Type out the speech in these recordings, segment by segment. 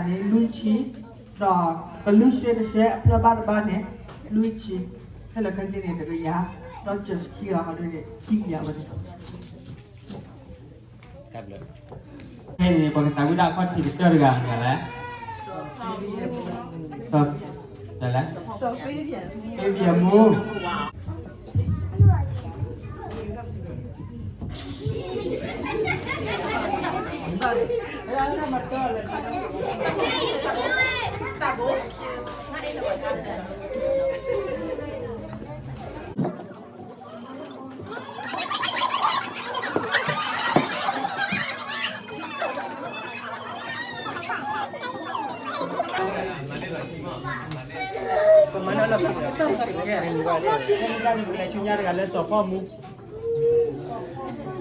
န့ၣ် လွံၢ်ဆံ, ဒီးကလုၢ်ရှဲတရှဲအဖျၢၣ်ဘၣ်တဘၣ်န့ၣ် လွံၢ်ဆံ, ခဲလၢာ်ခဲဆ့န့ၣ် တကယၤ, ဒီးစၢၤခံဂၤဟီဒ်န့ၣ် ခံကယၤဝဲန့ၣ်. ဖဲန့ၣ် ပကသးဝံၣ်ဒၣ်ခီၣ်ထံးကတၢၢ်တဂၤ မ့ၢ်လဲၣ်, လဲၣ်, ဖဲဘံအမူ ပမၤနီၣ်လၢ ဆူညါတဂၤလၢစီၤဖီမူ တၢ်ရိၣ်ဖျါဖီလီၤဆ့ၣ်နီၤ စံၣ်ညီၣ်ကွီၢ်လၢဒီး ကမျၢၢ်ခဲလၢာ်သ့ၣ်ဧၢ, ယဟ့ၣ်သုလၢတၢ်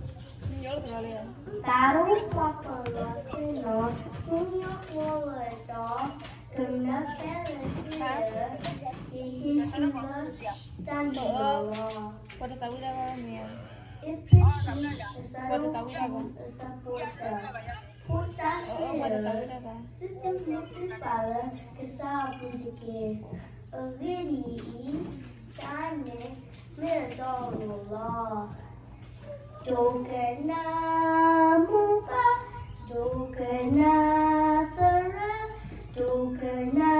ယူးယီၣ်လီၤ. အ့းဖ့းစူး အဆၢဒိၣ်ဃု အဆၢဖိတၢ, ဖိသၣ်သ့ၣ်ဧၢ, စံးဘျုးသုပၢ်လၢကစၢ်အပူၤတက့ၢ်. အဂ့ၢ်ဒ်အံၤ, တၢ်န့ၣ်မ့ၢ်အတီအလိၤလီၤ. ဒိကနၣ်မိၢ်ပၢ်, ဒိကနၣ်သရၣ်, ဒိကနၣ်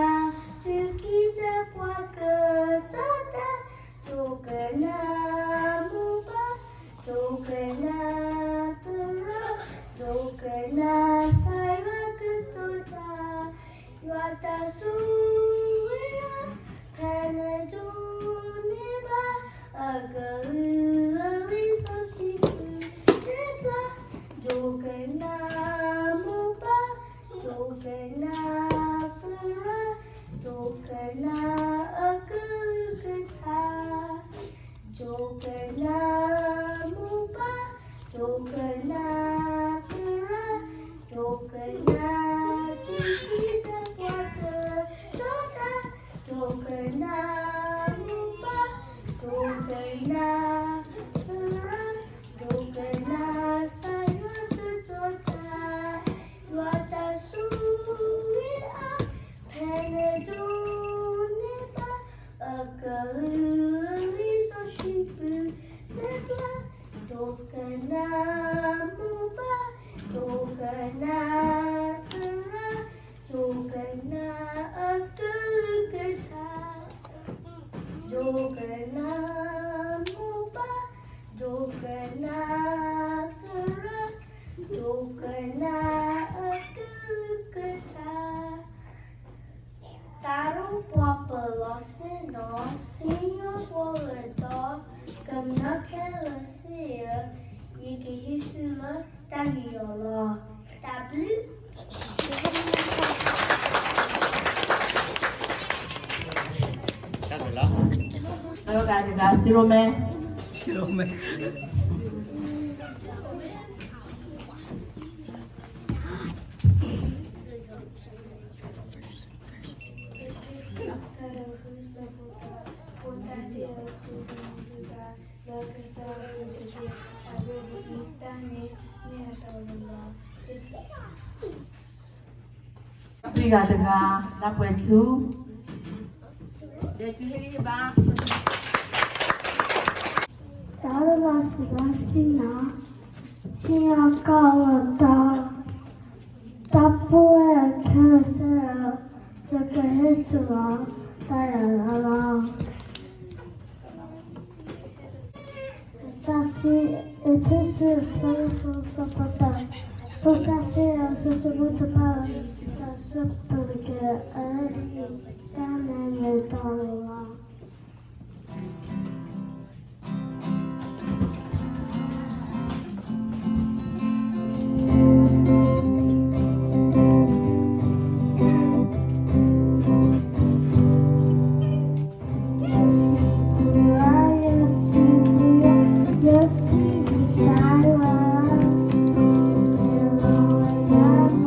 သူၣ်က့သးပှၢ်ကတီၤတၢ်, ဒိကနၣ်မိၢ်ပၢ်, ဒိကနၣ်သရၣ်, ဒိကနၣ်ကစၢ်ယွၤကတီၤတၢ်, ယွၤတၢ်ဆိၣ်ဂ့ၤဧၢ, ဖဲနဒိးန့ၢ်ဘၣ် အကလုၢ်လၢလံာ်စီဆှံပူၤသ့ၣ်တဖၣ်, ဒိကနၣ်မိၢ်ပၢ်, ဒိကနၣ်သရၣ်, ဒိကနၣ်အကလုၢ်ကထါ, ဒိကနၣ်မိၢ်ပၢ်, ဒိကနၣ်သရၣ်, ဒိကနၣ်သူၣ်က့သးပှၢ်ကတီၤတၢ်, ဒိကနၣ်မိၢ်ပၢ်, ဒိကနၣ်သရၣ်, ဒိကနၣ်ကစၢ်ယွၤကတီၤတၢ်, ယွၤတၢ်ဆိၣ်ဂ့ၤဧၢ, ဖဲနဒိးန့ၢ်ဘၣ် အကလုၢ်လၢလံာ်စီဆှံပူၤသ့ၣ်တဖၣ်, ဒိကနၣ်မိၢ်ပၢ်, ဒိကနၣ်သရၣ်, ဒိကနၣ်အကလုၢ်ကထါ, ဒိကနၣ်မိၢ်ပၢ်, ဒိကနၣ်သရၣ်, ဒိကနၣ်အကလုၢ်ကထါ. တၢ်ရိၣ်ဖျါဖီလီၤဆ့ၣ်နီၤ စံၣ်ညီၣ်ကွီၢ်လၢဒီး ကမျၢၢ်ခဲလၢာ်သ့ၣ်ဧၢ, ယကဟ့ၣ်သုလၢတၢ်ယူးယီၣ်လီၤ. တၢ်ဘျုး တၢ်ဘျုးလီၤ. တၢ်ဂၤတဂၤ စံရိၣ်မဲ စံရိၣ်မဲ တၢ်ဂၤတဂၤ တၢ်ပှဲၤထူ တၢ်လၢစံးဘၣ်စံၣ်နီၤ စံၣ်ညီၣ်ကွီၢ်လၢဒီး တၢ်ပဝဲခဲလၢာ်သ့ၣ်ဧၢ, ယကဟ့ၣ်သုလီၤ တၢ်ယူးယီၣ်လီၤ. ကစၢ်စံး အ့းဖ့းစူး အဆၢဒိၣ်ဃု အဆၢဖိတၢ, ဖိသၣ်သ့ၣ်ဧၢ, စံးဘျုးသုပၢ်လၢတၢ်စံးပတြၢၤတက့ၢ်, အဂ့ၢ်ဒ်အံၤ, တၢ်မ့ၢ်မ့ၢ်တီလီၤ.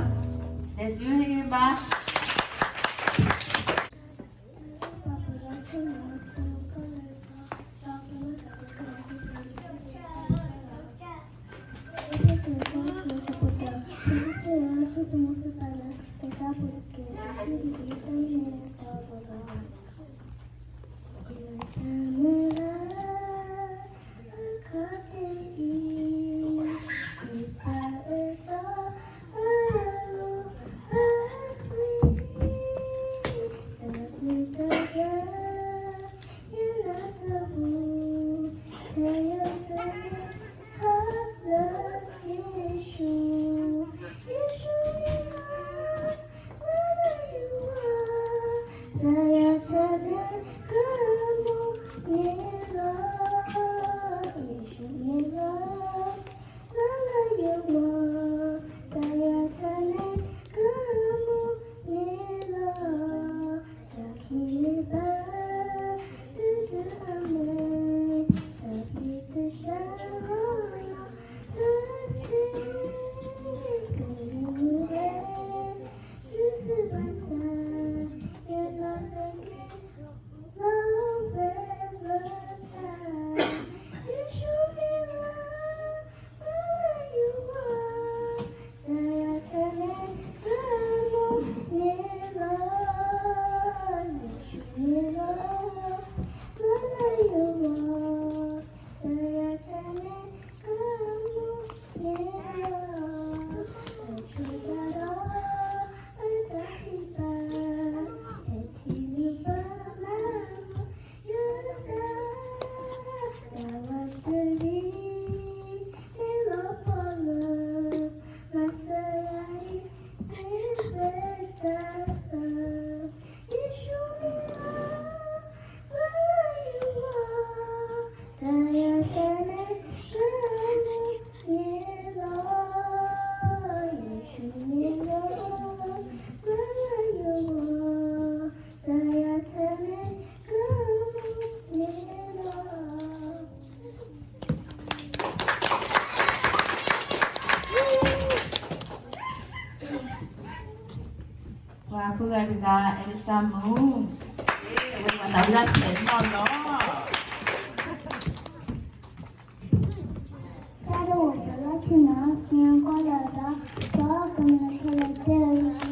လဲၤတုၤဟ့ၣ်ဂံၢ်ဘါ ပှၤဃုဂၤတဂၤ အဲၣ်စၢ်မူ, အဝဲပှၤသးဝံၣ်တၢ်ဆဲးနီၣ်လီၤ. တၢ်တအိၣ်ပလီၢ်ထံနီၤ သ့ၣ်ညါကွၢ်လီၤဒီး ပှၤကမျၢၢ်ခဲလၢာ်တဲအီၤ ယကလဲၤ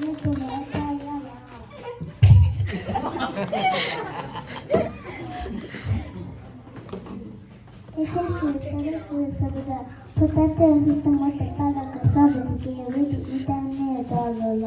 ပူၤလီၤတၢ်ယါလီၤ. အ့းဖ့းစူး တၢတၢ ဆၢဖိတၢ, ဖိသၣ်တၢၢ် သုတမူတပၢ်ဒီးကစၢ်ဘၣ်တက့ၢ်. အဝဲဒ်အံၤတၢ်န့ၣ်အတီအလိၤလီၤ.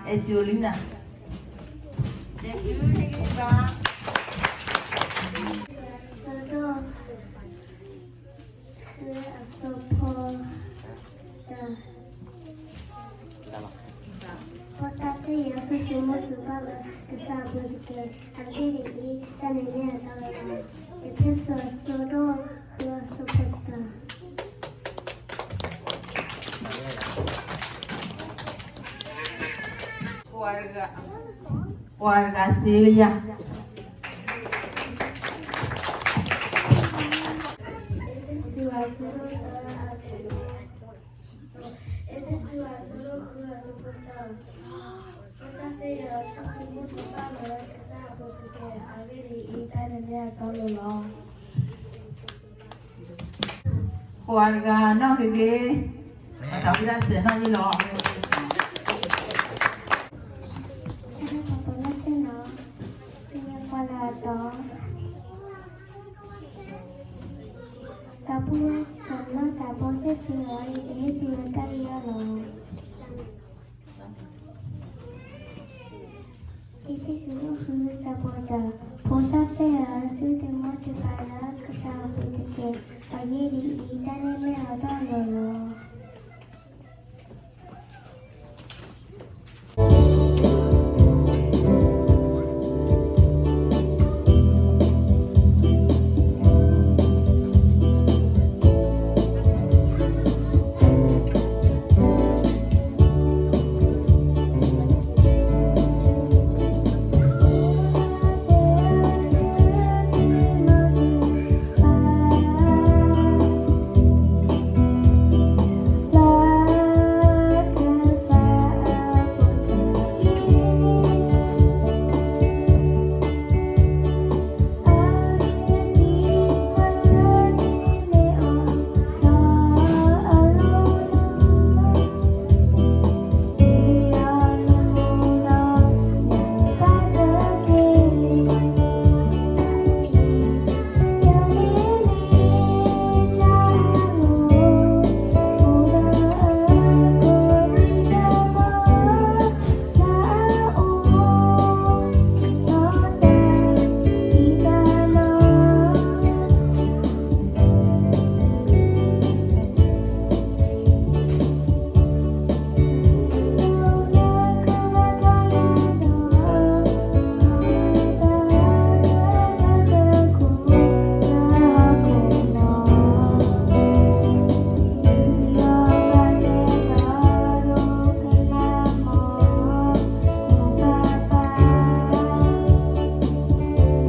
Angelina, အဲၣ်ကၠိလံနၤ, တဲတုၤန့ၢ်ဘၣ်, ဆၢဒိၣ်ဃု အဆၢဖိ ဆိမိၣ်စူၢ်ပာ်လၢကစၢ်အပူၤတက့ၢ်. အဂ့ၢ်ဒ်အံၤ, တၢ်န့ၣ်မ့ၢ်အတီလီၤ. အ့းဖ့းစူး အဆၢဒိၣ်ဃု အဆၢဖိတၢ ပှၤတဂၤစ့လယၤ. အ့းဖ့းစူး အဆၢဒိၣ်ဃု အဆၢဖိတၢ, ဖိသၣ်သ့ၣ်ဧၢ, ဆိမိၣ်စူၢ်ပာ်လၢကစၢ်အပူၤတက့ၢ်. အဂ့ၢ်ဒ်အံၤ, တၢ်န့ၣ်မ့ၢ်အတီလီၤ. ပှၤတဂၤနီၣ်ဂ့ၤဂ့ၤ, အတၢ်ဝံသးစူၤနီၣ်ဂ့ၤလီၤ. တၢ်ပလီၢ်သ့ၣ်နီၤ, စံးပှၤလၢအတီ တၢ်ပူၤဝဲတၢ်လၢတၢ်ပီသ့ၣ်သုအံၤ ကဟ့ၣ်သုဝဲတၢ်အံၤလီၤ. အ့းဖ့းစူး အဆၢဒိၣ်ဃု အဆၢဖိတၢ, ဖိသၣ်သ့ၣ်ဧၢ, ဆိမိၣ်စူၢ်ပာ်လၢကစၢ်အပူၤတက့ၢ်. အဂ့ၢ်ဒ်အံၤ, တၢ်န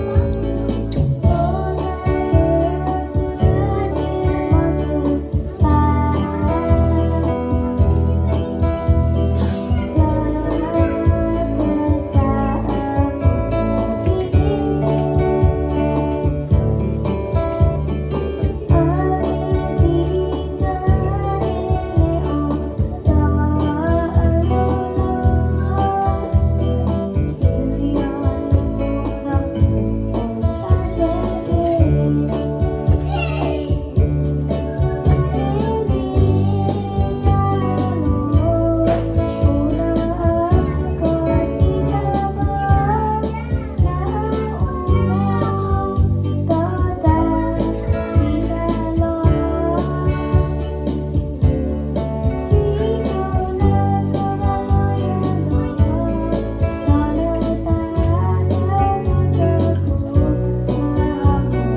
့ၣ်မ့ၢ်အတီ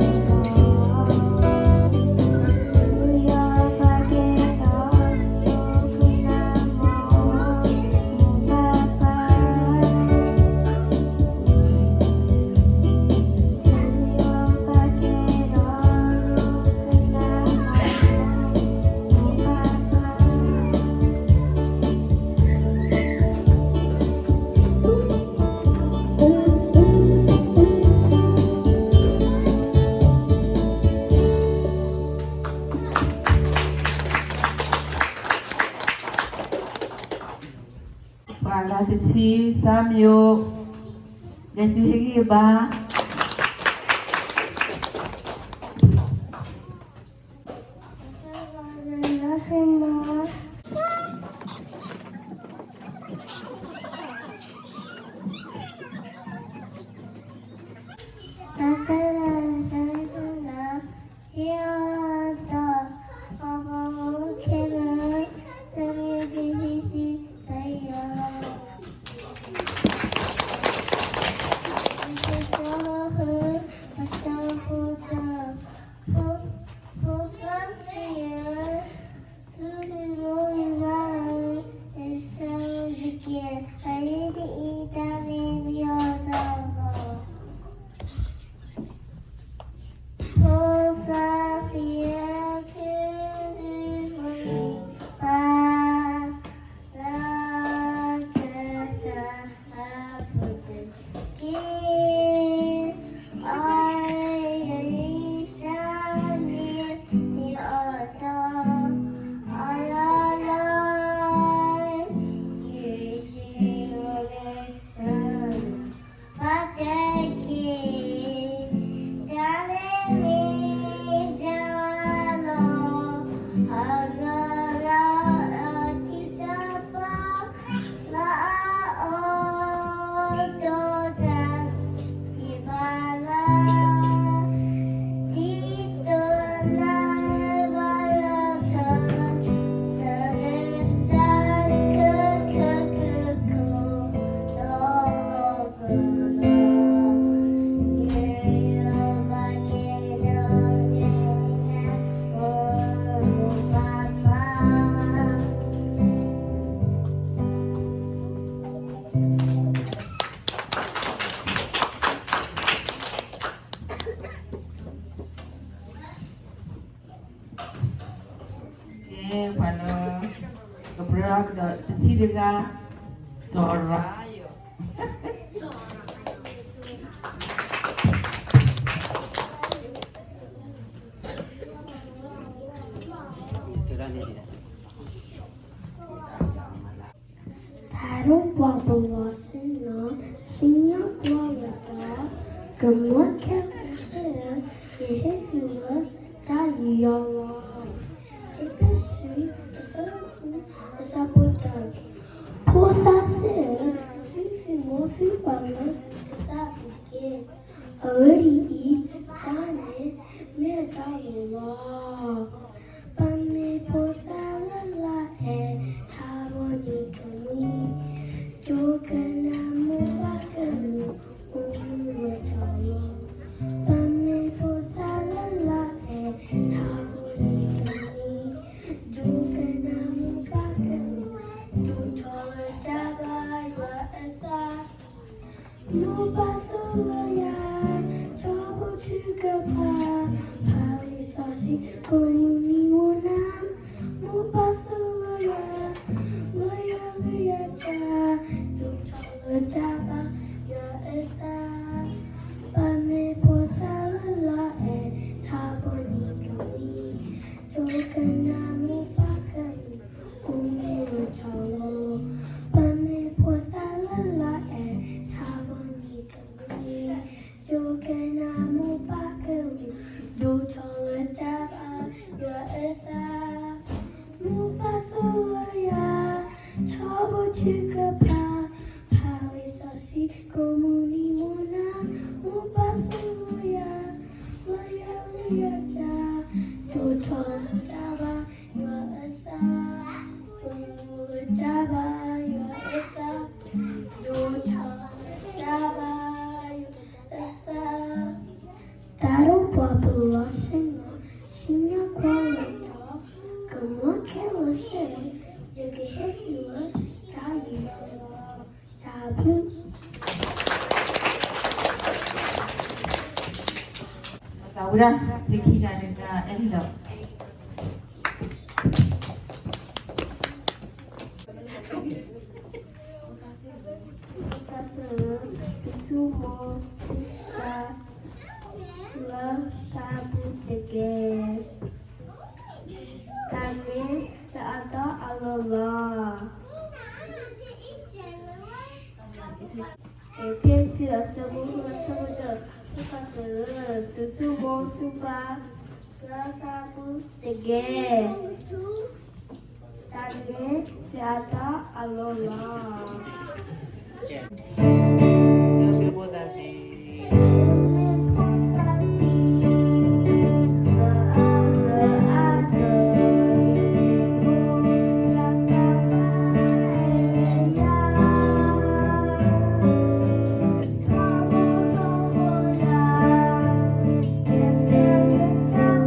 လီၤ. ပှၤလၢတဆံ စၢ်မၠိ, လဲၤတုၤဟ့ၣ်ဂံၢ်ဘါ. လၢဆ့မီ ပှၤလၢ ကပြၢဒီးတဆံတဂၤ စီၤရါယီၤ တၢ်ရိၣ်ပှၤပလီၢ်ဆ့ၣ်နီၤ စံၣ်ညီၣ်ကွီၢ်လၢတၢ် ကမၢခဲလၢာ်သ့ၣ်ဧၢ, ယဟ့ၣ်သုလၢတၢ်ယူးယီၣ်လီၤ. အ့းဖ့းစူး အဆၢဒိၣ်ဃု အဆၢဖိတၢ, ဖိသၣ်သ့ၣ်ဧၢ, စူၢ်က့ၤမိၢ်က့ၤပၢ်လၢကစၢ်အပူၤတက့ၢ်. အဂ့ၢ်ဒ်အံၤ, တၢ်န့ၣ်မ့ၢ်အတၢ်ဂီၤလီၤ. ပမ့ၢ်ဖိသၣ်လၢ်လၢ်အဲၣ် ထါဘိန့ၣ်ကမှံ, ဒိကနၣ်မိၢ်ပၢ်ကလုၢ် အိၣ်မူလၢထီလီၤ. ပမ့ၢ်ဖိသၣ်လၢ်လၢ်အဲၣ် ထါဘိန့ၣ်ကမှံ, ဒိကနၣ်မိၢ်ပၢ်ကလုၢ် ဒိၣ်ထီၣ်လၢတၢ်ဘါယွၤအသး မိၢ်ပၢ်သ့ၣ်ဧၢယၤ, ထီဘိထုကဖၣ်, ဖးလံာ်စီဆှံ ကိးမုၢ်နံၤမုၢ်နၤ, မိၢ်ပၢ်သ့ၣ်ဧၢယၤ, လၢယၤလၢယတၢ်, ဒိၣ်ထီၣ်လၢတၢ်ဘါယွၤအသး, ပမ့ၢ်ဖိသၣ်လၢ်လၢ်အဲၣ် ထါဘိန့ၣ်ကမှံ ဒိကနၣ်မိၢ်ပၢ်ကလုၢ် အိၣ်မူလၢထီလီၤ. ပမ့ၢ်ဖိသၣ်လၢ်လၢ်အဲၣ် ထါဘိန့ၣ်ကမှံ, ဒိကနၣ်မိၢ်ပၢ်ကလုၢ် ဒိၣ်ထီၣ်လၢတၢ်ဘါယွၤအသး မိၢ်ပၢ်သ့ၣ်ဧၢယၤ, ထီဘိထုကဖၣ်, ဖးလံာ်စီဆှံ ကိးမုၢ်နံၤမုၢ်နၤ, မိၢ်ပၢ်သ့ၣ်ဧၢယၤ, လၢယၤလၢယတၢ်, ဒိၣ်ထီၣ်လၢတၢ်ဘါယွၤအသး, အိၣ်မူလၢတၢ်ဘါယွၤအသး, ဒိၣ်ထီၣ်လၢတၢ်ဘါယွၤအသး တၢ်ရိၣ်ပှၤပလီၢ်ဆ့ၣ်နီၤ စံၣ်ညီၣ်ကွီၢ်လၢတၢ် ကမၢခဲလၢာ်သ့ၣ်ဧၢ, ယကဟ့ၣ်သုလၢတၢ်ယူးယီၣ်လီၤ. တၢ်ဘျုး သးဝံၣ်ဒၣ် စ့ခံဂၤတဂၤ အဲၣ်လီၤ တၢ်သူၣ်မိၢ်သးပၢ် လၢသးပူၤတက့ၢ်. တၢ်န့ၣ် ယအတီအလိၤလီၤ. အ့းဖ့းစူး အဆၢဒ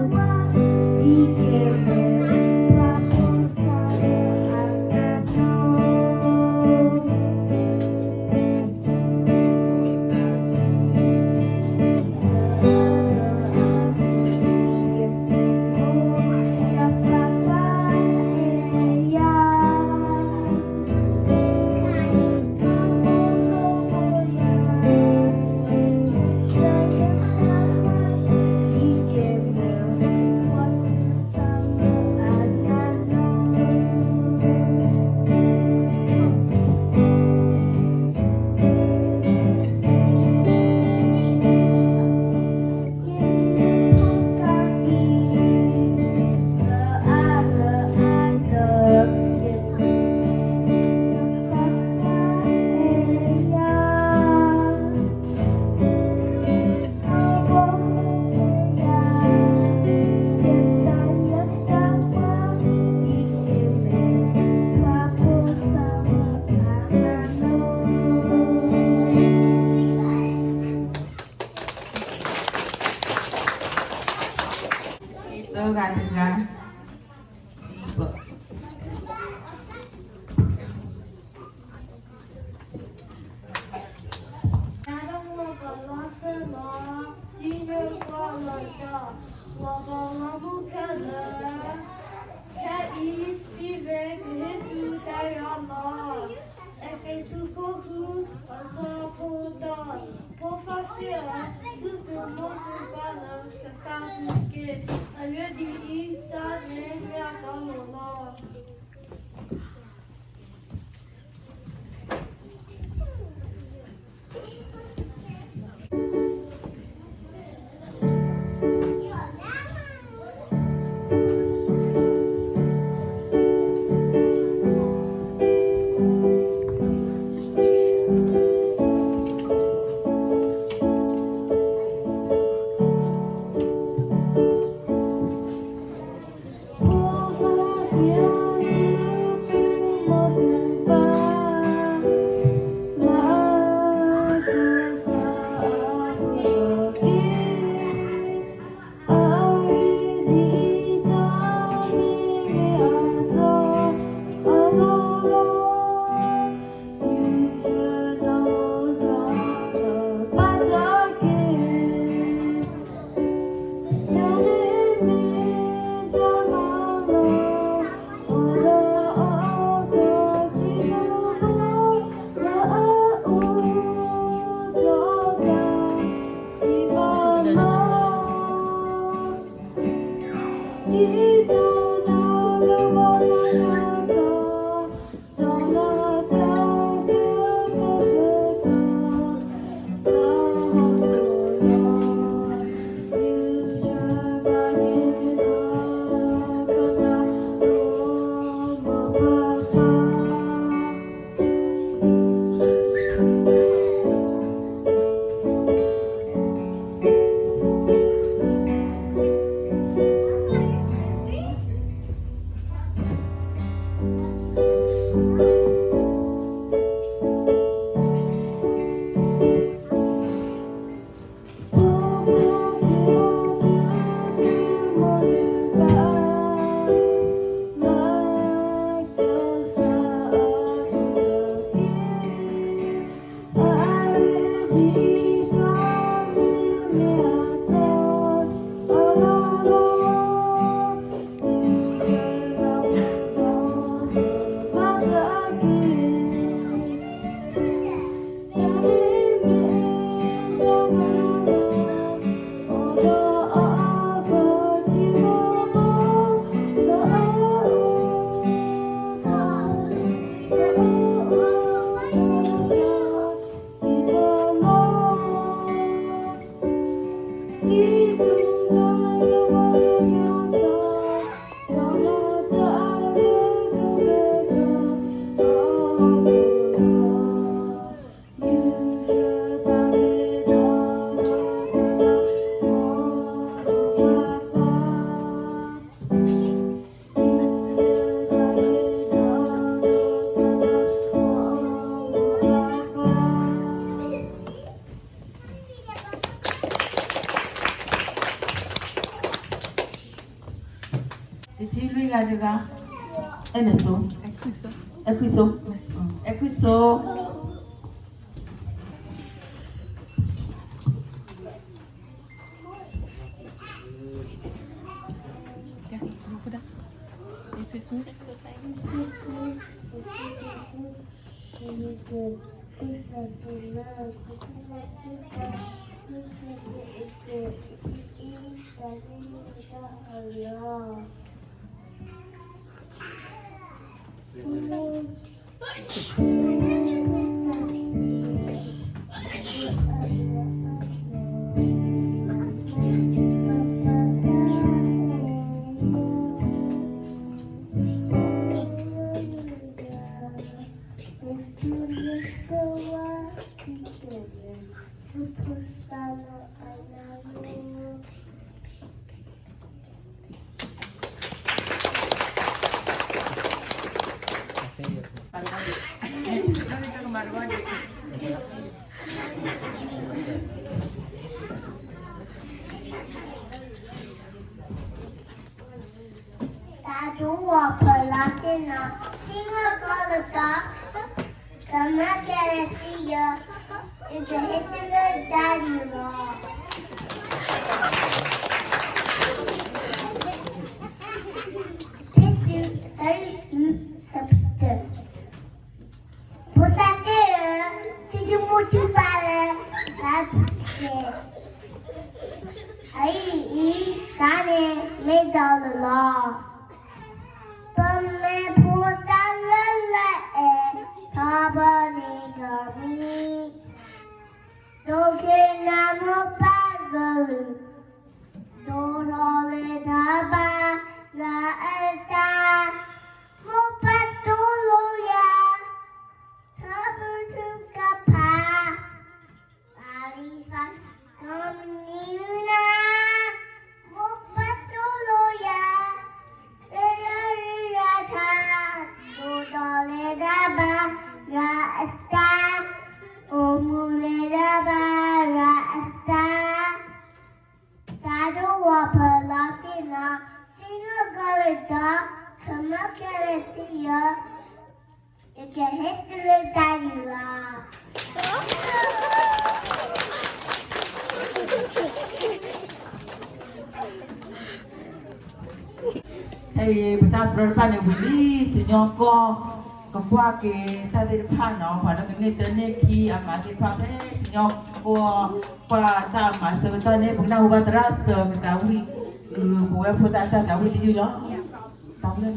ိၣ်ဃု အဆၢဖိတၢ, ဖိသၣ်သ့ၣ်ဧၢ, သူၣ်သူၣ်မိၢ်သူၣ်ပၢ် လၢသးပူၤတက့ၢ်. တၢ်န့ၣ် ယအတီအလိၤလီၤ. သၢဂၤတဂၤ တၢ်ရိၣ်ပှၤပလီၢ်ဆ့ၣ်နီၤ စံၣ်ညီၣ်ကွီၢ်လၢတၢ် ပှၤပလီၢ်မုၣ်ခဲလၢာ် ခဲအံၤ အဆၢဖိတၢ, ဖိသၣ်သ့ၣ်ဧၢ, စူၢ်က့ၤမိၢ်က့ၤပၢ်လၢကစၢ်အပူၤတက့ၢ်. အဂ့ၢ်ဒ်အံၤ, တၢ်န့ၣ်မ့ၢ်အတီအလိၤလီၤ. တဆံလွံၢ်ဂၤတဂၤ, အဲၣ်နဆိ, အဲၣ်ခွံဆိ, အဲၣ်ခွံဆိ. တၢ်ဒိၣ်ဝီၤဖီလာ်သ့ၣ်နီၤ, သံလၢကီၢ်လၢကီၢ်, ကမၤကဲလၢသံယၢ, ယကဟဲတလၢဒါဒံးလီၤ. တၢ်သၢဆံသၢ, ဖိသၣ်သ့ၣ်ဧၢ, သုတမိၣ် ဒီးလီၤ. ပမ့ၢ်ဖိသၣ်လၢလၢအဲၣ် ထီဘိန့ၣ်ဒီးမံ, ဒိးက့ၤနၤမိၢ်ပၢ်ကလုၢ်, ဒိၣ်ထီၣ်လၢထီဘိ ယွၤအသး, မိၢ်ပၢ်တူၢ်လိာ်ယၤ, ထီဘိထုကဖၣ် အလံသး ဒီးမနုၤနၤ, မိၢ်ပၢ်တူၢ်လိာ်ယၤ, လၢယွၤရ့ယွၤထါ, ဒိၣ်ထီၣ်လၢတၢ်ဘါယွၤအသး, အိၣ်မူလၢတၢ်ဘါယွၤအသး, တၢ်ဒိၣ်ဝီၤဖီလာ်သ့ၣ်နီၤ, သ့ၣ်နီၣ်ကီၢ်လၢဒီး, ခမီၢ်ခဲလၢာ်သ့ၣ်ယီၤ ယကဟ့ၣ်တလၢတၢ်ယုၢ်လီၤ. ခဲအံၤ ပတၢ်ပြၢတဖၣ်န့ၣ်ဝံၤလံ, စံၣ်ညီၣ်ကွီၢ် ကကွၢ်က့ၤတၢ်သ့ၣ်တဖၣ်နီၤ, ပှၤလၢကန့ၢ်တၢ်န့ၢ်ခံအမၤသ့ၣ်တဖၣ်ဖဲစံၣ်ညီၣ်ကွီၢ် ကွၢ်တၢ်မၤဆၢကတီၢ်န့ၣ် ပကနၢ်ဟူဘၣ်သရၣ်စၢၤကသးဝံၣ်, ပဝဲဖိသၣ်တၢ်သးဝံၣ်တယုၢ်လီၤ. သးဝံၣ်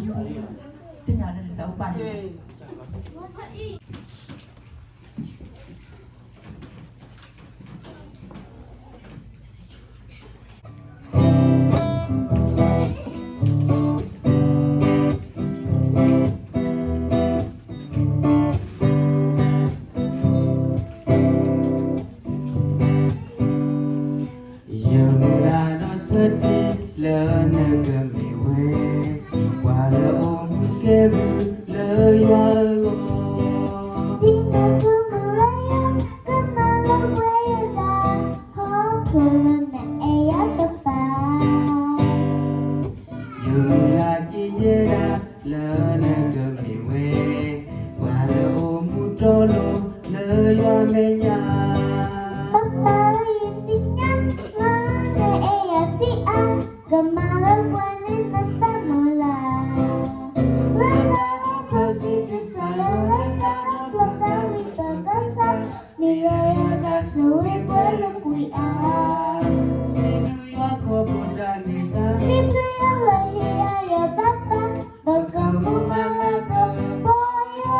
လၢ သ့ၣ်ညါလၢနသးဝံၣ်ဘၣ်န့ၣ် ယမုၢ်လၢ်ဒီးဆၢထံလၢနကမ့ၢ်ဝဲ, ပှၤလၢအိၣ်မူကဲဘျုးလၢယွၤအဂီၢ်, ဒ်နဆိကမိၣ်လၢယွၤ ကမၤလၢပှဲၤယသး, ဟီၣ်ခိၣ်လၢနအဲၣ်ယၤတပၤ ယမုၢ်လၢ်က့ၤယဲဒၣ်လၢနကမ့ၢ်ဝဲ, ပှၤလၢအိၣ်မူတီလိၤလၢယွၤမဲာ်ညါ, ပၢ်ယသ့ၣ်ညါလၢနအဲၣ်ယၤစ့ၢ်အါ, ကမၤလၢပှဲၤန့ၢ်နသးမုၢ်လၢ်, လၢတၢ်ဒီးဖျၢၣ်စံးဘျုးကစၢ်ယွၤ, လၢတၢ်ဒီးဖျၢၣ်တၢ်ဝံတၢ်ကစၢ်, မ့ၢ်လၢယွၤတၢ်ဆိၣ်ဂ့ၤပှဲၤလၢကွံာ်အါ, စံးဘျုးယွၤခီဖျိတၢ်န့ၢ်သါ, စံးဘျုးယွၤလၢဟ့ၣ်ယၤယွၤဘၣ်ဘၣ်, ပကမူမၤလၤကပီၤယွၤ ယမု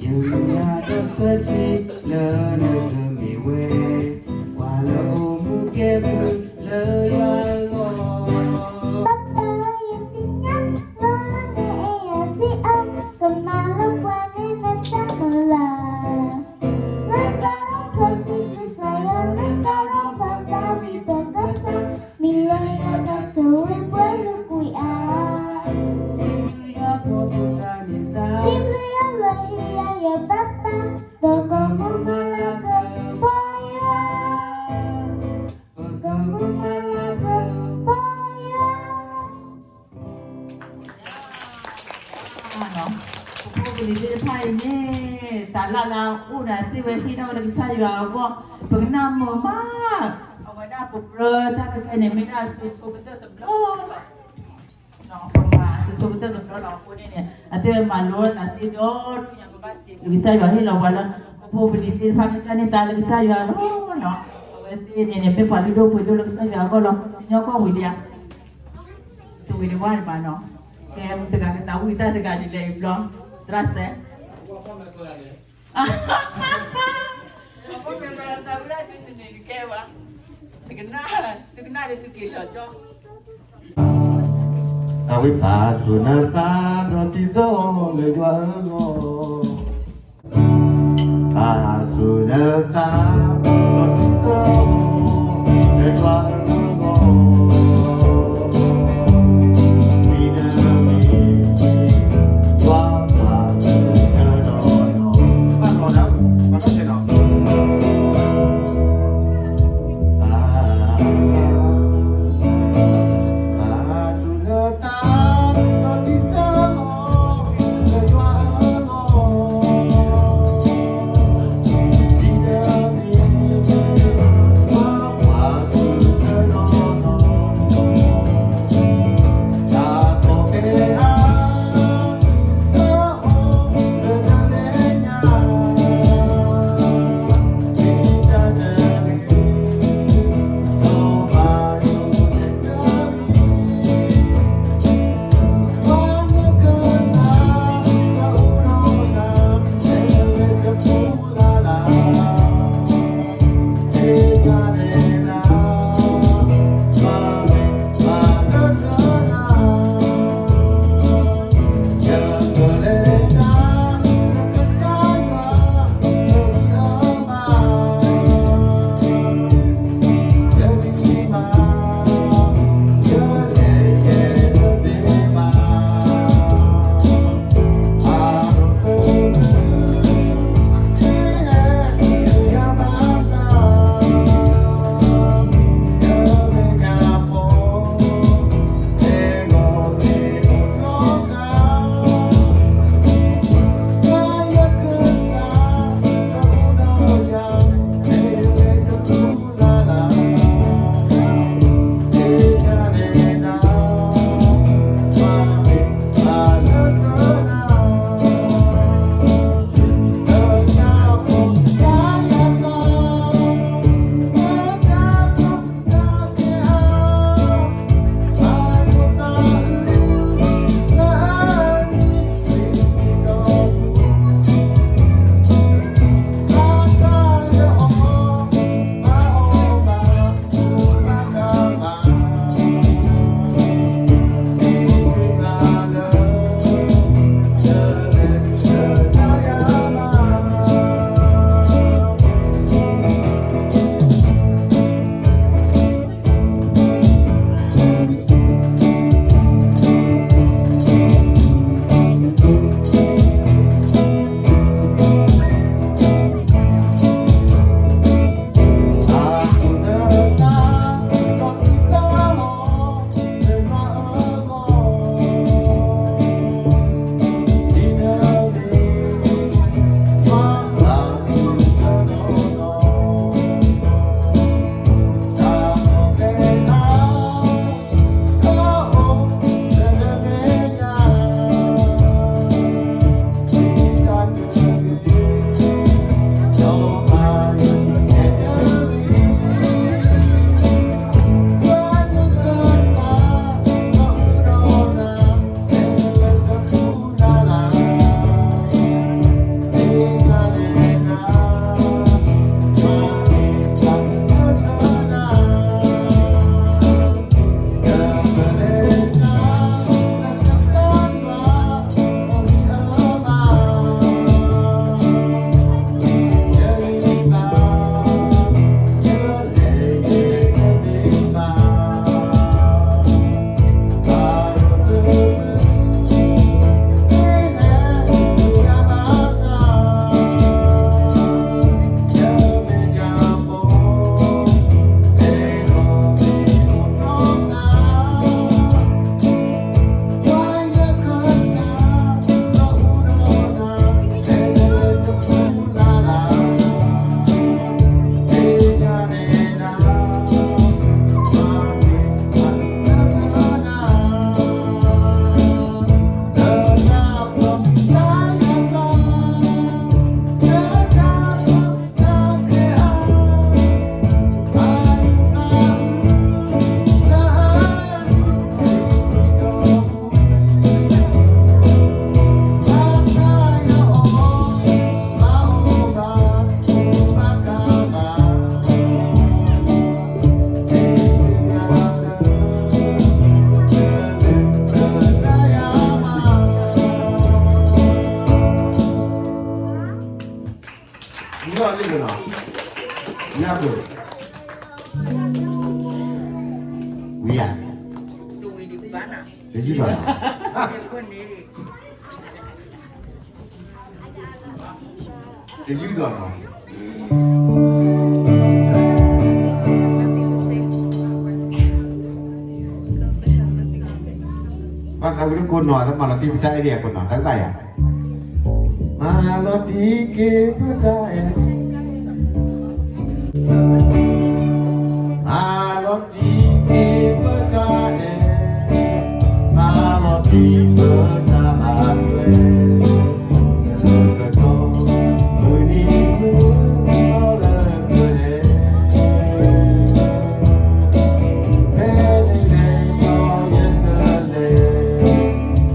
ၢ်လၢ်ဒီးဆၢထံလၢနကမ့ၢ်ဝဲ, ပှၤလၢအိၣ်မူကဲဘျုးလၢယွၤအဂီၢ်, ပၢ်ယသ့ၣ်ညါလၢနအဲၣ်ယၤစ့ၢ်အါ, ကမၤလၢပှဲၤန့ၢ်နသးမုၢ်လၢ် လၢတၢ်ဒီးဖျၢၣ်စံးဘျုးကစၢ်ယွၤ, လၢတၢ်ဒီးဖျၢၣ်တၢ်ဝံတၢ်ကစၢ်, မ့ၢ်လၢယွၤတၢ်ဆိၣ်ဂ့ၤပှဲၤလၢကွံာ်အါ, စံးဘျုးယွၤခီဖျိတၢ်န့ၢ်သါ, စံးဘျုးယွၤလၢဟ့ၣ်ယၤယွၤဘၣ်ဘၣ်, ပကမူမၤလၤကပီၤယွၤ, ပကမူမၤလၤကပီၤယွၤ ပဖိပလံၤသ့ၣ်တဖၣ်အံၤန့ၣ် တၢ်လၢ်လၢ်အိၣ်ဒီးသ့ၣ်ဝဲဟ့ၣ်ထီၣ်ဝဲလၢကစၢ်ယွၤအဂီၢ်, ပကနၣ်မုာ်မး, အဝဲဒၣ်ပပြၢတၢ်ခဲခဲန့ၣ် မ့ၢ်ဒၣ်စိၤစိၤကတၢၢ်တဘျီလီၤ. ပမၤစိၤစိၤကတၢၢ်တဘျီလီၤအဃိန့ၣ်န့ၣ် အသ့ၣ်ဝဲမၤလိသးသ့ဒီးဒူၣ်ညါ ပဘၣ်စံးဘျုးကစၢ်ယွၤဟ့ၣ်လီၤပှၤလၢ ပဖိပလံၤသ့ၣ်တဖၣ်ကတၢၢ်န့ၢ်သါလၢကစၢ်ယွၤလီၤနီၤ. အဝဲသ့ၣ်န့ၣ်န့ၣ် မ့ၢ်ပှၤလုၢ်ဒိၣ်ပှ့ၤဒိၣ်လၢကစၢ်ယွၤအဂီၢ်လီၤ. စံၣ်ညီၣ်ကွီၢ်ဝံၤလံဧါ တဝံၤတဝါန့ၣ်ဘၣ်နီၤ. ကဲ မတဂၤကသးဝံၣ်တၢ်တဂၤဒ်လဲၣ်အံၤဘျီ သရၣ်စဲး အဃိမ့ၢ်ပှၤသးဝံၣ်ဒၣ်ဒ်န့ၣ်န့ၣ် တကဲဘၣ်. တကနၣ် တကနၣ်ဒီးသုက့ၤလီၤကၠီ သးဝံၣ်ပာ်သူၣ်နသးဒီးတံၤသကိးလၢယွၤအဂီၢ်, ပာ်သူၣ်နသး ဒီးတံၤသကိး လၢယွၤအဂီၢ်, မ့ၢ်နမံၤ ယွၤပာ်သူၣ်နသးဒီး ပာ်လီၤဒၣ် ပာ်လီၤဒၣ် ပာ်သူၣ်နသး ဒီးတံၤသကိး လၢယွၤအဂီၢ်, မ့ၢ်နမံၤ လံနီၤ, ယၤဘၣ်, ဝံၤယၤ, တယုၢ်ဒီးနီၤ, တယုၢ်ဒီးနီၤ. ဘၣ်သးဝံၤလၢကိးနီၢ် မၤလီၤတံၢ်ပတၢ်အဲၣ်ဒံးကိးနီၢ် တၢ်ကဘၣ်ယၤ, မၤလီၤတံၢ်က့ၤပတၢ်အဲၣ်, မၤလီၤတံၢ်က့ၤပတၢ်အဲၣ်, မၤလီၤတံၢ်ပတၢ်အဲၣ်, မၤလီၤတံၢ်ပတၢ်အဲၣ်, ကတီၢ် မုၢ်နံၤမုၢ်သီလၢကဟဲ, ဖဲန့ၣ်လဲၣ်ဒီးယကလဲၤ,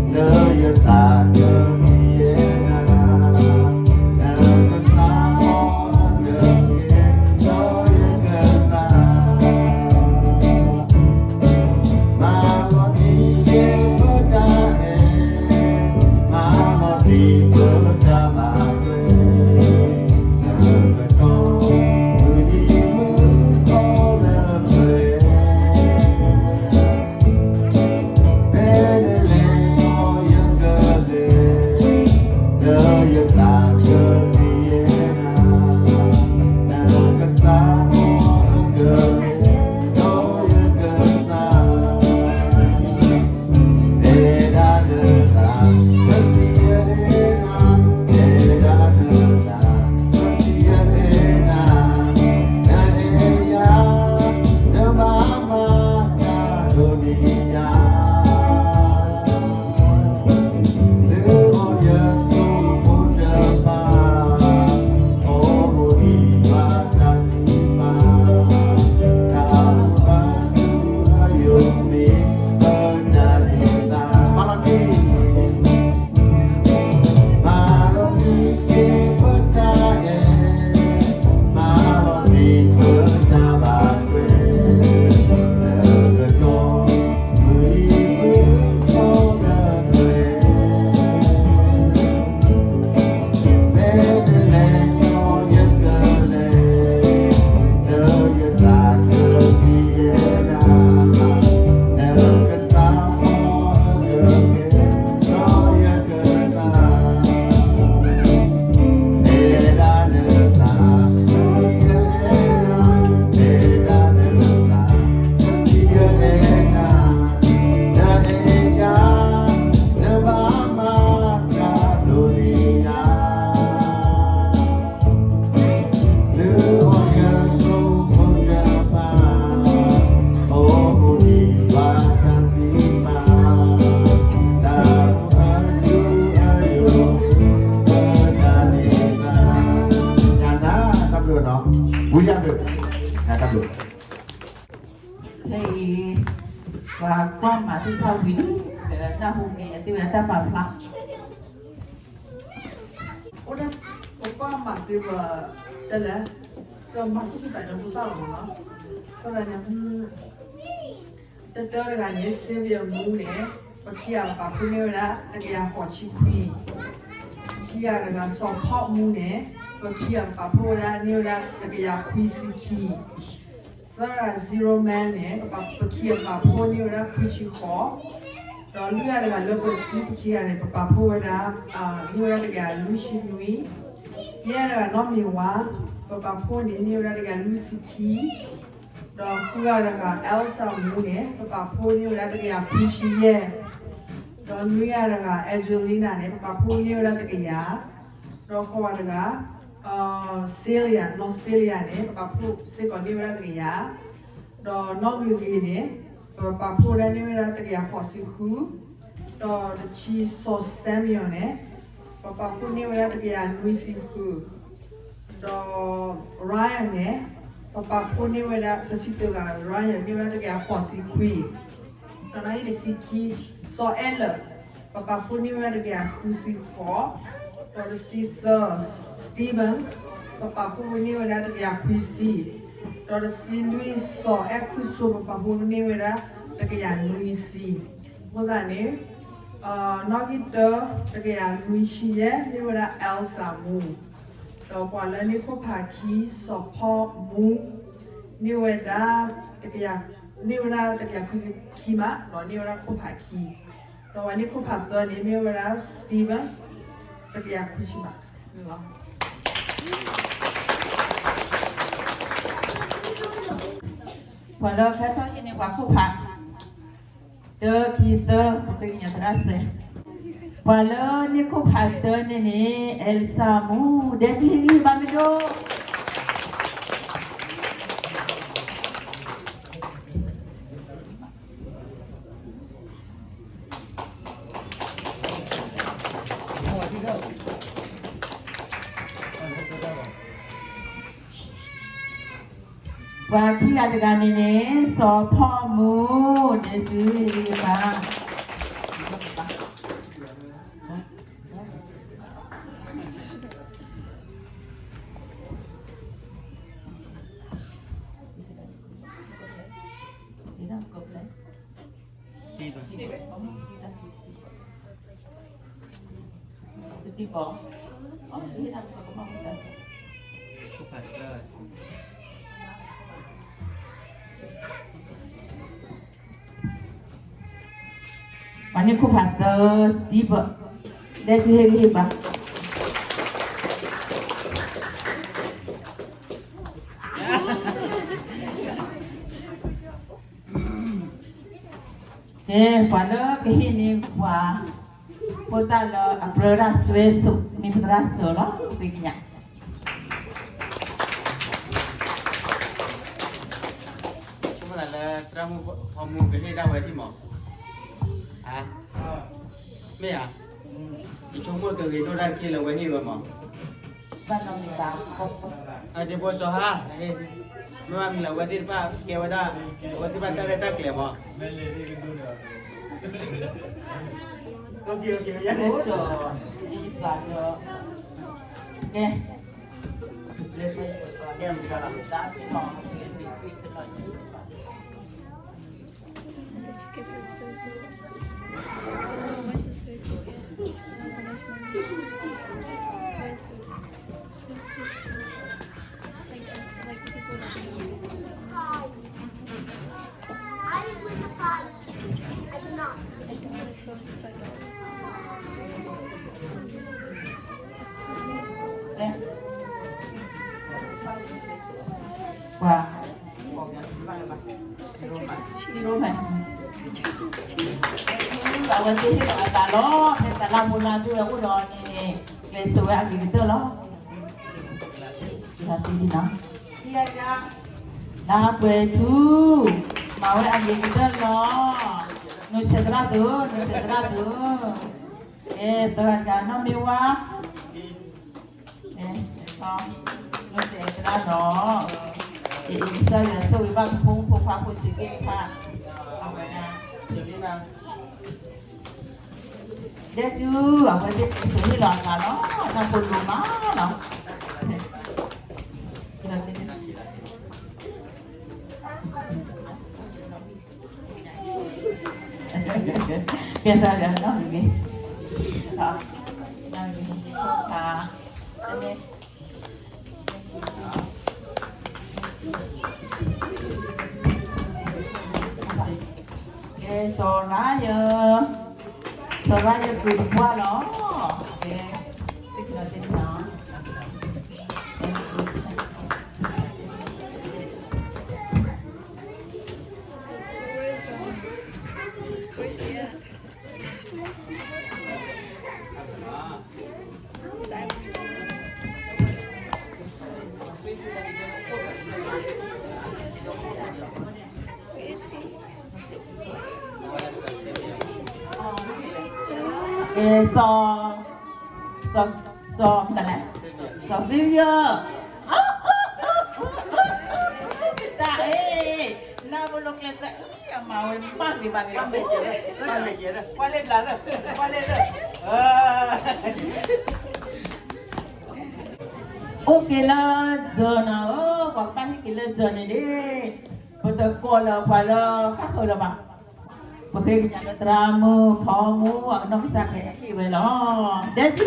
လၢယသးကသံၣ်ယဲနၤ, နကစၢ်အီၤကကဲဒီးယကစၢ် မၤလီၤတံၢ်က့ၤပတၢ်အဲၣ်, မၤလီၤတံၢ်ပတၢ်ဘၣ်ထွဲ, ဆၢကတီၢ် မုၢ်နံၤမုၢ်သီလၢပှဲၤ, ဖဲန့ၣ်လဲၣ်ဒီးယကလဲၤ, လၢယသးကသံၣ်ယဲနၤ, နကစၢ်အီၤကကဲဒီးယကစၢ် တဲဒၣ်နသး ကသံၣ်ယဲနၤ, တဲဒၣ်နသး ကသံၣ်ယဲနၤ, နအဲၣ်ယၤ နဘၣ်မၤတၢ်ဒိးန့ၢ်ယၤ, လၢအီၤယကျိၤဖိတဖၣ် အိၣ်မူဒံးဘၣ်တၢ်သံၣ်မၤ, တၢ်အိၣ်အါ အယိာ်မ့ၢ်ပတၢ်န့ၢ်သါ, မၤလီၤတံၢ် မၤလီၤတံၢ်က့ၤပတၢ်အဲၣ်, မၤလီၤတံၢ်ပတၢ်ဘၣ်ထွဲ, ဆၢကတီၢ် မုၢ်နံၤမုၢ်သီလၢပှဲၤ တၢ်ဘျုးနီၤ, ဝံယၢ်ဘျုး, တၢ်ဘျုး ဖဲအံၤ ပှၤကွၢ်မၤသ့ၣ်တဖၣ်ဝံၤလံ, ဒီးတၢ်ဟူးန့ၣ် အသ့ၣ်ဝဲတၢ်ပာ်ဖျါ အိၣ်ဒၣ် ပကွၢ်မၤသ့ၣ်တဖၣ် တလဲၤ ကမၤသ့ၣ်တဖၣ်ဒီးပသၣ်လီၤမးလီၤ, အဃိန့ၣ် တတၢတဂၤန့ၣ် Sylvia Moo န့ၣ် ပခံဂၤပပာ်ဖှိၣ်န့ၢ်ဝဲဒၣ် တကယၤဃိးဆံခွံ, ခံဂၤတဂၤ စီၤဖီၣ်မူန့ၣ် ပခံဂၤပပာ်ဖှိၣ်ဝဲဒၣ်န့ၢ်ဝဲဒၣ် တကယၤခွံဆံခံ, သၢဂၤ Zero Man န့ၣ် ပပာ် ပခံဂၤပပာ်ဖှိၣ်န့ၢ်ဝဲဒၣ်ခွံဆံဃိး, ဒီးလွံၢ်ဂၤတဂၤလၢပခံ ပခံဂၤန့ၣ် ပပာ်ဖှိၣ်ဝဲဒၣ် န့ၢ်ဝဲဒၣ်တကယၤလွံၢ်ဆံနွံ, ယဲၢ်ဂၤတဂၤနီၢ်မ့ၤဝါ ပပာ်ဖှိၣ်န့ၣ် န့ၢ်ဝဲဒၣ်တကယၤလွံၢ်ဆံခံ ဒီးဃုဂၤတဂၤ Elsa Moo န့ၣ် ပပာ်ဖှိၣ်န့ၢ်ဝဲဒၣ်တကယၤခွံဆံယဲၢ်, ဒီးနွံဂၤတဂၤ Angelina န့ၣ် ပပာ်ဖှိၣ်န့ၢ်ဝဲဒၣ်တကယၤ, ဒီးဃိးဂၤတဂၤ Celia နီၢ် Celia န့ၣ် ပပာ်ဖှိၣ်စ့ၢ်ကီးန့ၢ်ဝဲဒၣ်တကယၤ, ဒီးနီၢ်ဂ့ၤဂ့ၤန့ၣ် ပပာ်ဖှိၣ်ဝဲဒၣ်န့ၢ်ဝဲဒၣ်တကယၤဃိးဆံဃု, ဒီးတဆံစီၤ Samuel န့ၣ် ပပာ်ဖှိၣ်န့ၢ်ဝဲဒၣ်တကယၤနွံဆံဃု, ဒီး Ryan န့ၣ် ပပာ်ဖှိၣ်န့ၢ်ဝဲဒၣ် တဆံတဂၤ Ryan န့ၢ်ဝဲဒၣ်တကယၤဃိးဆံခွံ, ဒီးနီၢ်ဂ့ၤတဆံခံ စီၤအဲလၢာ် ပပာ်ဖှိၣ်န့ၢ်ဝဲဒၣ်တကယၤဃုဆံဃိး, ဒီးတဆံသၢ Steven ပပာ်ဖှိၣ်န့ၢ်ဝဲဒၣ်တကယၤခွံဆံ, ဒီးတဆံလွံၢ် စီၤအဲၣ်ခုၣ်စိ ပပာ်ဖှိၣ်န့ၢ်ဝဲဒၣ်တကယၤနွံဆံ, အဃိသတးန့ၣ် နီၣ်ဂံၢ်တၢ တကယၤနွံဆံယဲၢ် န့ၢ်ဝဲဒၣ် Elsa Moo ဒီးပှၤလၢန့ၢ်ခိၣ်ဖးခံ စီၤဖီၣ်မူ န့ၢ်ဝဲဒၣ်တကယၤ, န့ၢ်ဝဲဒၣ်တကယၤခွံဆံခံမး, ဒီးန့ၢ်ဝဲဒၣ်ခိၣ်ဖးခံ, ဒီးပှၤန့ၢ်ခိၣ်ဖးသၢန့ၣ် မ့ၢ်ဝဲဒၣ် Steven တကယၤခွံဆံမး. ပှၤလၢကဲထီၣ်ဟံးန့ၢ်ပှၤခိၣ်ဖး တၢ ခံ သၢ ပဃ့ကညးသရၣ်စဲး, ပှၤလၢန့ၢ်ခိၣ်ဖးတၢန့ၣ်န့ၣ် အဲလံစၣ်မူ ဒဲကဟ့ၣ်ဂံၢ်ဘါမ့ၢ်ဒိၣ်. ပှၤခံဂၤတဂၤန့ၣ်န့ၣ် စီၤဖီၣ်မူ ဒဲစုဟ့ၣ်ဂံၢ်ဘါ. ပှၤန့ၢ်ခိၣ်ဖးသၢ Steven ဒဲစုဟ့ၣ်ဂံၢ်ဟ့ၣ်ဘါ. ကဲ ပှၤလၢကဟ့ၣ်န့ၢ်ပှၤ ဖိသၣ်လၢအပြၢတၢ်စွဲစိး မ့ၢ်ပသရၣ်စၢၤလီၤ. ပဃ့ကညး ဆိကမိၣ်သးလၢသရၣ်မုၣ်ဖီမုၢ်ကဟ့ၣ်ဒၣ်ဝဲထံၣ်မး. မ့ၢ်ဧါ. ယဆိကမိၣ်ကဂ့ၤဒိၣ်ဒၣ်တက့ၢ်လၢဝဲဟ့ၣ်ဝဲမး. ဒ့ဖိစီၤဟါ, မ့ၢ်ဘၣ်မနုၤလဲၣ် အဝဲသ့ၣ်တဖၣ်ကဲဝဲဒၣ် အဝဲသ့ၣ်တဖၣ်တၢ်ရဲၣ်တၢ်ကျဲၤမး. အိၣ်ဒီး ဒ်သိးဒီး ကဲ Did you give her the soy soup? How much is soy soup? Yeah. How much money? Soy soup. Soy soup. Like, uh, like people that know. I didn't win the prize. I did not. I think it's five dollars. It's too many. ပှၤ အဝဲသ့ၣ်ဟ့ၣ်လီၤအသးလီၤ ဖဲတၢ်လၢဖိလၢ်သူဝဲအိၣ်ဒီးန့ၣ်န့ၣ် ကျဲးစၢးဝဲအဂ့ၤကတၢၢ်လီၤ. သံသံနီၤ သံအကါ လၢပှဲၤထူ မၤဝဲအဂ့ၤကတၢၢ်လီၤ. နဆဲးသရၣ်သု, နဆဲးသရၣ်သု. အဲ သရၣ်တဂၤနီၢ်မ့ၢ်ဝါ အဲ နဆဲးသရၣ်နီၤ. အံၤ ကစၢ်ယွၤဆိၣ်ဂ့ၤဘၣ်ပဖိမုၣ်ဖိခွါဖိဆံးက့ၢ်တဖၣ် အဝဲဒၣ် ဒဲစု အဝဲသ့ၣ်ကဟ့ၣ်လီၤအသးလီၤ တၢ်ဖိလိၤမးလီၤ. ကဲ သရၣ်နီၢ်ဂ့ၤ နီၢ်ဂ့ၤ တမ့ၢ် ကဲ စီၤရါယၤ, စီၤရါယၤ ကုၢ်တပှၢ်လီၤ. ကဲ သ့ၣ်နီၤသ့ၣ်နီၤ. Where's, um, where's he at? Where is he? ကဲ စီၤ, စီၤ, စီၤမနုၤလဲၣ်, စီၤ Vivian, တၢ်အံၤ, နၢ်ပလိာ်ကျဲးစၢးအံၤ အမၤဝဲမးဂ့ၤမးဂ့ၤ, အိၣ်က့ၤလၢစၢၤနီၤဧၢ, ပှၤကဘၣ်ဟ့ၣ်က့ၤလၢစၢၤန့ၣ်ဒၣ်, ပတကိးလၢပှၤလၢဃၣ်ဃၢၤလၢၤဘၣ်, ပဃ့ကညးလၢသရၣ်မုၣ်ဖီမုၣ်အကနီၢ်ကစၢ်ခဲအံၤဟ့ၣ်ဝဲလီၤ. ဒဲစု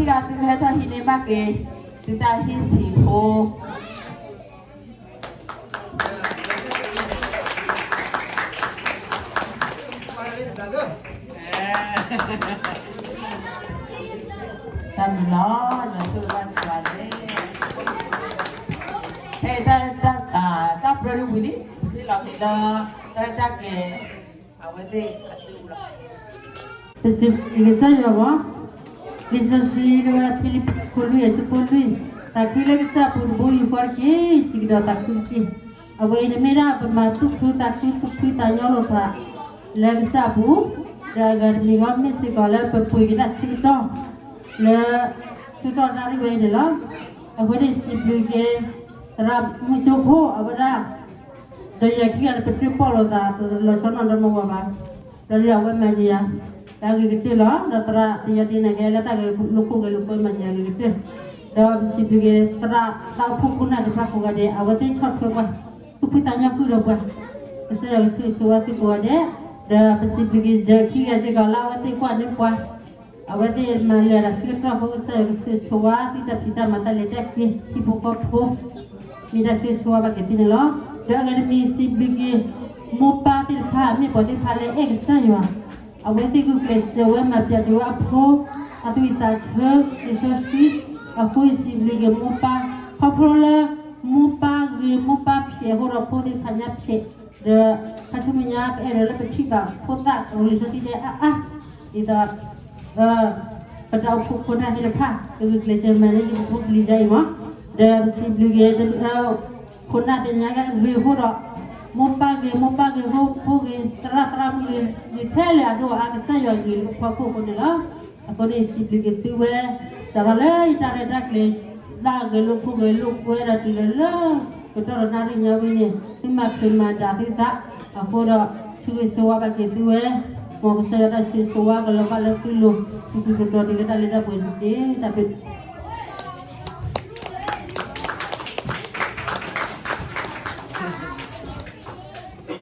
ဂၤသုကဟဲထီၣ်ဟံးန့ၢ်ဘၣ်က့ၤ သုတၢ်ဟ့ၣ်ဆံးဖိ တၢ်မံၤလီၤ ယွၤဆိၣ်ဂ့ၤဘၣ်သုန့ၣ် ဖဲတၢ် တၢ်ပြၢဒၣ်ဝံၤလံ ပဟ့ၣ်လီၤက့ၤလၢ တၢ်ရဲၣ်တၢ်ကျဲၤ အဝဲသ့ၣ်အစုပူၤလီၤ. ပစံးဘျုးကစၢ်ယွၤမး, လံာ်စီဆှံတဲဝဲဒၣ် ဖံလံးပံး အခိၣ်လွံၢ် အဆၢဖိလွံၢ်, သးခုလၢကစၢ်အပူၤတဘိယူၢ်ဃီတက့ၢ်, စံးကဒီးသးခုတက့ၢ်. အဝဲအံၤန့ၣ်မ့ၢ်ဒၣ်ပမၤသူၣ်ခုသးခု သူၣ်ဖှံသးညီလိာ်သး လၢကစၢ်အပူၤ, ဒီးအဂၤတမံၤဃီမ့ၢ်စ့ၢ်ကီးလၢပပှ့ၤက့ၤတၢ်ဆၢကတီၢ် လၢဆၢကတီၢ်နၣ်ရံၣ်ဝဲအံၤန့ၣ်လီၤ. အဃိန့ၣ်စံးဘျုးက့ၤ သရၣ်မုၢ်ကၠိခိၣ်အဝဲဒၣ် ဒီးယၤခံဂၤန့ၣ် ပတပီၢ်လိာ်သး တလီၤဆီနီၣ်ဒီးမဝၤဘၣ်. ဒီးအဝဲမၤယၤ တၢ်ဂ့ၤကတၢၢ်လီၤ. ဒီးသရၣ်သယီဒ့န့ၣ် ကဲလၢတၢ်ဂဲၤလိာ်ဖိဂဲၤလိာ်ကွဲမၤယၤဂ့ၤကတၢၢ်, ဒီးပစံးဘျုးက့ၤ သရၣ်တၢ်အိၣ်ဖှိၣ်ခိၣ်နၢ်သ့ၣ်တဖၣ်ကိးဂၤဒဲး အဝဲသ့ၣ်ဆီၣ်ထွဲပှၤ သူၣ်ဖှံသးညီဃုာ်ဒီးပှၤ, ကစၢ်ယွၤကဆိၣ်ဂ့ၤဆိၣ်ဝါသုကိးဂၤဒဲး, ဒီးပစံးဘျုးက့ၤယၤခံဂၤစ့ၢ်ကီးလၢအဝဲသ့ၣ်ကွၢ်န့ၢ်ပှၤ အဝဲသ့ၣ်မၤလၢာ်တၢ်ဆၢကတီၢ်အဃိ ကစၢ်ယွၤကဆိၣ်ဂ့ၤဆိၣ်ဝါသုတၢ်ဖံးတၢ်မၤတၢ်လဲၤတၢ်က့ၤ ဟံၣ်ဖိဃီဖိ မ့ၢ်တၢ်ဆိၣ်ဂ့ၤဆိၣ်ဝါဘၣ်က့ၤသုန့ၣ်လီၤ. ဒီးအဂၤတမံၤစံးဘျုးက့ၤ မိၢ်ပၢ်သ့ၣ်တဖၣ် မ့ၢ်ပှၤသ့ၣ်တဖၣ်လၢအဲၣ်ကစၢ်ယွၤ, အဝဲသ့ၣ်ဂုာ်ကျဲးစၢးဝဲမၤပျဲးစၢၤဝဲအဖိ အသွံၣ်အသးဆၢ လံာ်စီဆှံ, အဃိစံးဘျုးက့ၤမိၢ်ပၢ် ခီဖျိလၢ မိၢ်ပၢ်ဂ့ၤမိၢ်ပၢ်ဖျဲးအဃိဒီးဖိသ့ၣ်တဖၣ်ညါဖျဲး ဒီးခါဆူမဲာ်ညါပအဲၣ်ဒိးလၢပထံၣ်ဘၣ်ဖိသၣ်လံာ်စီဆှံတဲအါအါ, ဒ်သိး ပတၢ်အိၣ်ဖှိၣ်ခိၣ်နၢ်သ့ၣ်တဖၣ် ကဂုာ်ကျဲးစၢးမၤန့ၢ်စ့ၢ်ကီးဖိပျံၤယါအံၤမး, ဒီးပစံးဘျုးက့ၤ ခိၣ်နၢ်သ့ၣ်ညါဂ့ၤအဃိဒီး မိၢ်ပၢ်ဂ့ၤ မိၢ်ပၢ်ဂ့ၤ ဖိဂ့ၤ သရၣ်သရၣ်မုၣ်ဂ့ၤ ဂ့ၤထဲလဲၣ်အဒိၣ်အါ ကစၢ်ယွၤဂ့ၤလၢအဖီခိၣ်အဃိန့ၣ်လီၤ. အဃိန့ၣ်စံးဘျုးက့ၤသုဝဲ စးထီၣ်လၢယတၢ်ရဲၣ်တၢ်ကျဲၤ တၢ်ဂဲၤလိာ်ဖိးဂဲၤလိာ်ကွဲဒီးတုၤလၢလၢ ကတီၢ်ဒီးနၣ်ရံၣ်ညါဝဲန့ၣ် သုမၤဖျဲးမၤဒၣ်သုသး အဃိဒီး ဆိၣ်ဂ့ၤဆိၣ်ဝါဘၣ်က့ၤသုဝဲ, မ်ကစၢ်ယွၤတၢ်ဆိၣ်ဂ့ၤဆိၣ်ဝါကလီၤဘၣ်လၢသုလိၤ ထူးထူးတီၤတီၤတုၤလၢတၢ်လၢတၢ်ပှဲၤန့ၣ်တက့ၢ်. တၢ်ဘျုး